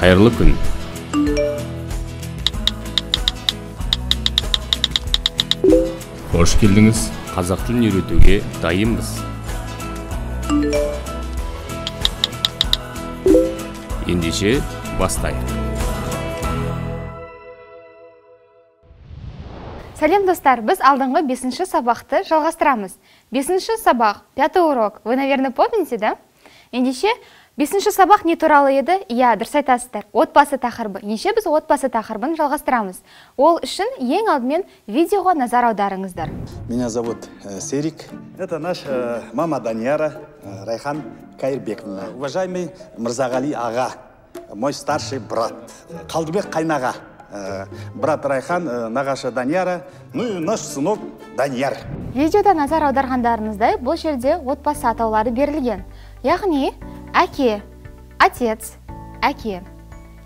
Қайырлы күн. Қош келдіңіз. Қазақ тілін үйретуге дайынбыз. Ендеше бастайық. Сәлем, достар! Біз алдыңғы бесінші сабақты жалғастырамыз. Бесінші сабақ, пятый урок. Вы, наверное, помните, да? Ендеше, бесінші сабақ не туралы еді? Иә, дұрыс айтасыздар. Отбасы тақырыбы. Ендеше біз отбасы тақырыбын жалғастырамыз. Ол үшін ең алдымен видеоға назар аударыңыздар. Меня зовут Серик. Это наша мама Данияра, Райхан Кайырбековна. Уважаемый Мырзағали аға, мой старший брат. Қалдыбек қайнаға, брат Райхан, нағашы Данияра, ну и наш сынок Данияр. Видеода назар аударғандарыңыздай, бұл жерде отбасы атаулары берілген. Яғни, әке, отец, әке.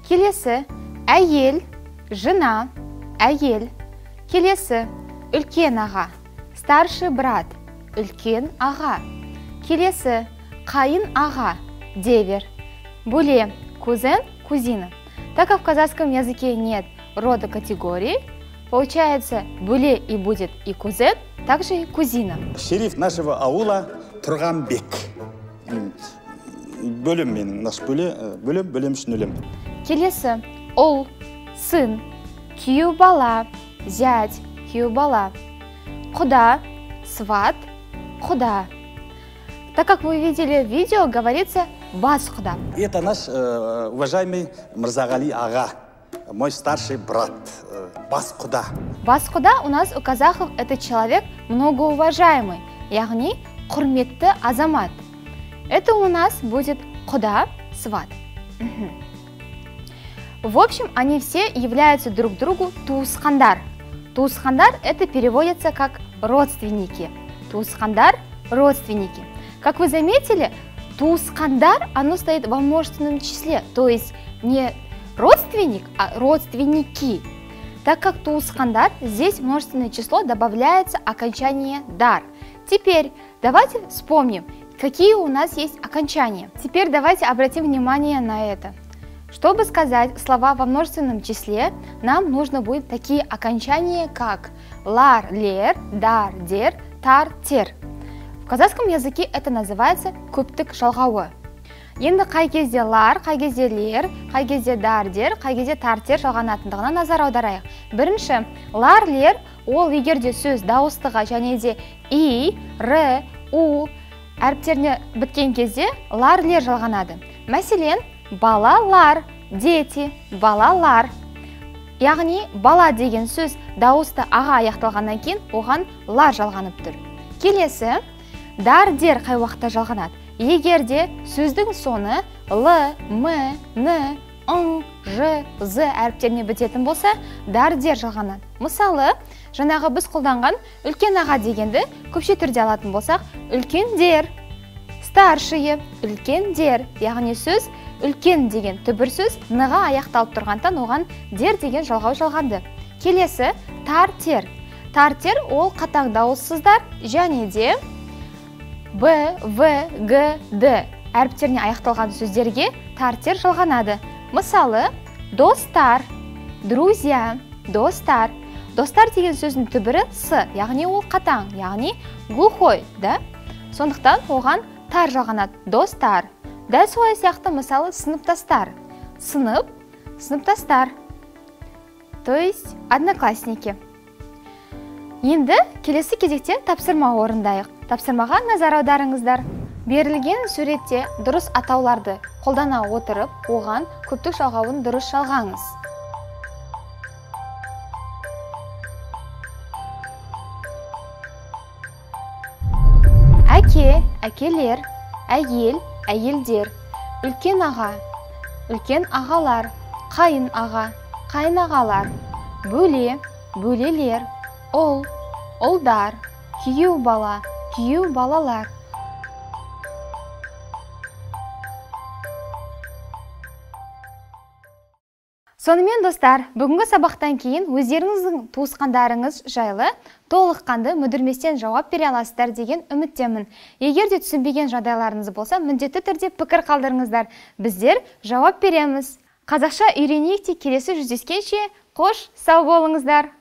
Келесі, әйел, жена, әйел. Келесі, үлкен аға, старший брат, үлкен аға. Келесі, қайын аға, девер. Бөле, кузен, кузина. Так как в казахском языке нет рода категории, получается, бөле и будет и кузен, также и кузина. Шериф нашего аула Тұрғанбек. Бөлем менің, наш бөле, бөлем, бөлем үшін өлем. Келесі, ұл, сын, күйеу бала, зять, күйеу бала. Құда, сват, құда. Так как вы видели в видео, говорится бас құда. Это наш уважаемый Мырзағали аға, мой старший брат, бас құда. Бас құда у нас у казахов это человек многоуважаемый, яғни құрметті азамат. Это у нас будет құда, сват. В общем, они все являются друг другу туысқандар. Туысқандар это переводится как родственники. Туысқандар – родственники. Как вы заметили, туысқандар, оно стоит во множественном числе, то есть не родственник, а родственники. Так как туысқандар, здесь множественное число добавляется окончание дар. Теперь давайте вспомним, какие у нас есть окончания. Теперь давайте обратим внимание на это. Чтобы сказать слова во множественном числе, нам нужно будет такие окончания, как лар, лер, дар, дер, тар, тер. В казахском языке это называется көптік жалғауы. Енді қай кезде лар, қай кезде лер, қай кезде дар, дер, қай кезде тар, тер жалғанатындығына назар аударайық. Бірінші, лар, лер ол егер де сөз дауыстыға және де и, р, у әріптеріне біткен кезде лар, лер жалғанады. Мәселен, балалар, дети, балалар. Яғни бала деген сөз дауысты аға аяқталғаннан кейін оған лар жалғанып тұр. Келесі, дар, дер қай уақытта жалғанады? Егер де сөздің соңы л, м, н, ң, ж, з әріптеріне бітетін болса, дар, дер жалғанады. Мысалы, жаңағы біз қолданған үлкен аға дегенді көпше түрде алатын болсақ, үлкендер, старшие, үлкендер, яғни сөз үлкен деген түбір сөз н-ға аяқталып тұрғандықтан оған дер деген жалғау жалғанды. Келесі, тар, тер. Тар, тер ол қатаң дауыссыздар және де Б, В, Г, Д әріптеріне аяқталған сөздерге тар, тер жалғанады. Мысалы, достар, друзья, достар. Достар деген сөздің түбірі с, яғни ол қатаң, яғни глухой, да? Сондықтан оған тар жалғанады, достар. Дәл солай сияқты, мысалы, сыныптастар. Сынып, сыныптастар, то есть одноклассники. Енді келесі кезекте тапсырма орындайық. Тапсырмаға назар аударыңыздар. Берілген суретте дұрыс атауларды қолдана отырып, оған көптік жалғауын дұрыс жалғаңыз. Әке, әкелер, әйел, әйелдер, үлкен аға, үлкен ағалар, қайын аға, қайын ағалар, бөле, бөлелер, ұл, ұлдар, күйеу бала, күйеу балалар. Сонымен, достар, бүгінгі сабақтан кейін өздеріңіздің туысқандарыңыз жайлы толыққанды мүдірместен жауап бере аласыздар деген үміттемін. Егер де түсінбеген жағдайларыңыз болса, міндетті түрде пікір қалдырыңыздар. Біздер жауап береміз. Қазақша үйренейік те келесі жүздескенше, қош, сау болыңыздар!